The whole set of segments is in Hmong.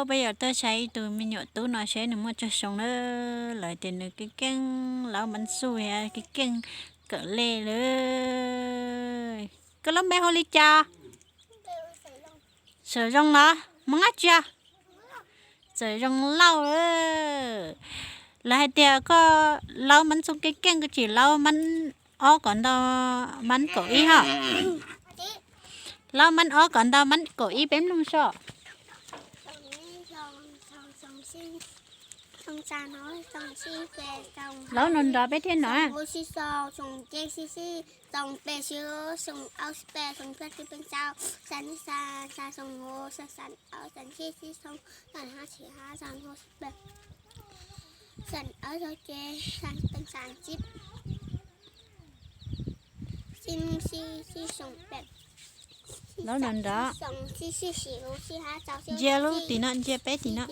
Peb yuav tuaj saib ib tug me nyuam tub no seb nws muaj tsawg xyoo na. Lawv tias nws keej keej laub mab xu, keej keej kawm lej lawm. Koj lub npe hu li cas? Txawm Zoo los Hmoob dab tsi? Txawm Zoo Lauj. Lawv hais tias koj laub mab xu keej keej, koj tsis laub mab ob kom ntau mab kaum ib hos. Laub mab ob kom ntau mab kaum ib peb mloog soj. Laub no nrov peb thiaj hnov. Laub no nrov. Ntsia lub tim no, ntsia peb tim no.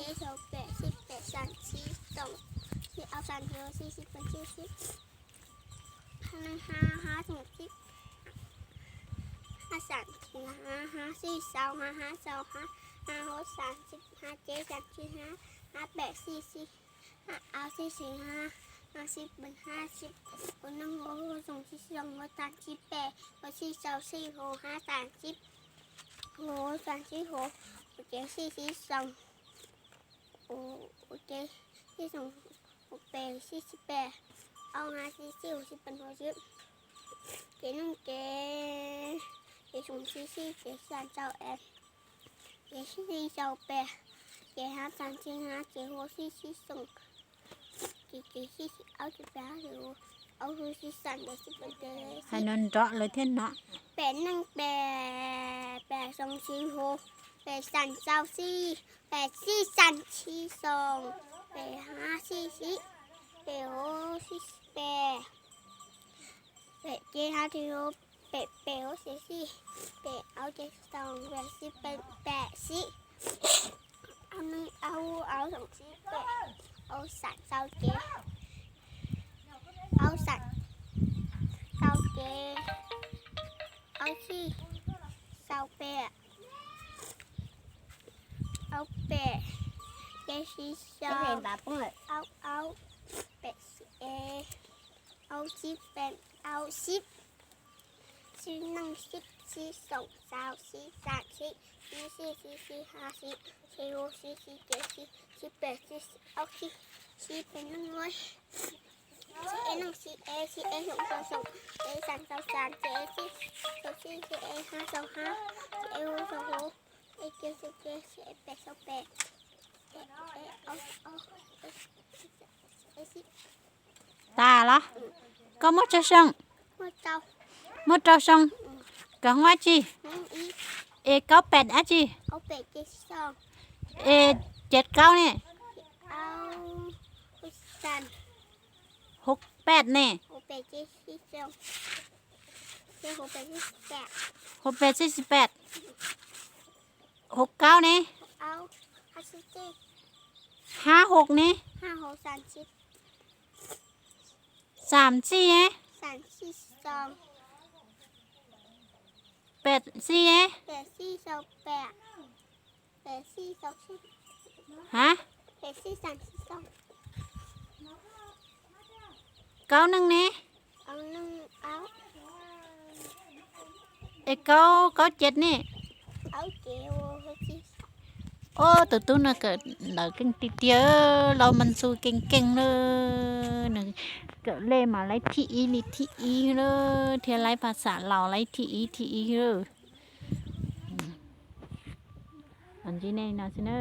Ces neej ces ces xoom sib sib ces xya rau es, ces sib sib rau pem, ces hab tag ntsig hab ces hu sib sib xoom, ces ces sib sib aub ces pem hab ces hu aub hu sib xam ces sib pem ces hais no nrov lawv thiaj hnov. Pem neej pem, pem xoom sib hu, pem xam rau sib, pem sib xam sib xoom, pem hab sib sib, pem hu sib sib pem, pem ces hab ces hu pem pem hu sib sib, pem aub ces xoom pem sib pem pem sib, aub neej aub aub xoom sib pem, aub xam rau ces, aub xam rau ces, aub sib rau pem, aub pem ces sib xyaw, aub aub pem sib es, aub sib pem aub sib, sib neej sib sib xoom xaus sib xam sib, sib sib sib sib hab sib, sib hu sib sib ces sib, sib pem sib aub sib, sib pem neej ua, sib es neej sib es sib es xoom xaus xoom, es xam xaus xam ces es sib, xaus sib sib es hab xaus hab, sib es hu xaus hu, es ces xaus ces sib es pem xaus pem, es aub, es sib. Tas los? Koj muaj tsawg xyoo? Muaj rau xyoo. Koj hu dab tsi? Es kaub pem dab tsi? Es ces kaub ne? Hu pem ne? Hu pem xib xib pem. Hu kaub ne? Hab hu ne? Xam xib ne? Pem xib ne? Hab? Kaub neej ne? Es kaub, kaub ces ne? Ob tug tub no kawm ntawv keej tiag tiag, laub mab xu keej keej na. Nws kawm lej mas laib thib ib li thib ib na, thiab laib phas xam laus laib thib ib thib ib na. Ntsis nej no xwb na.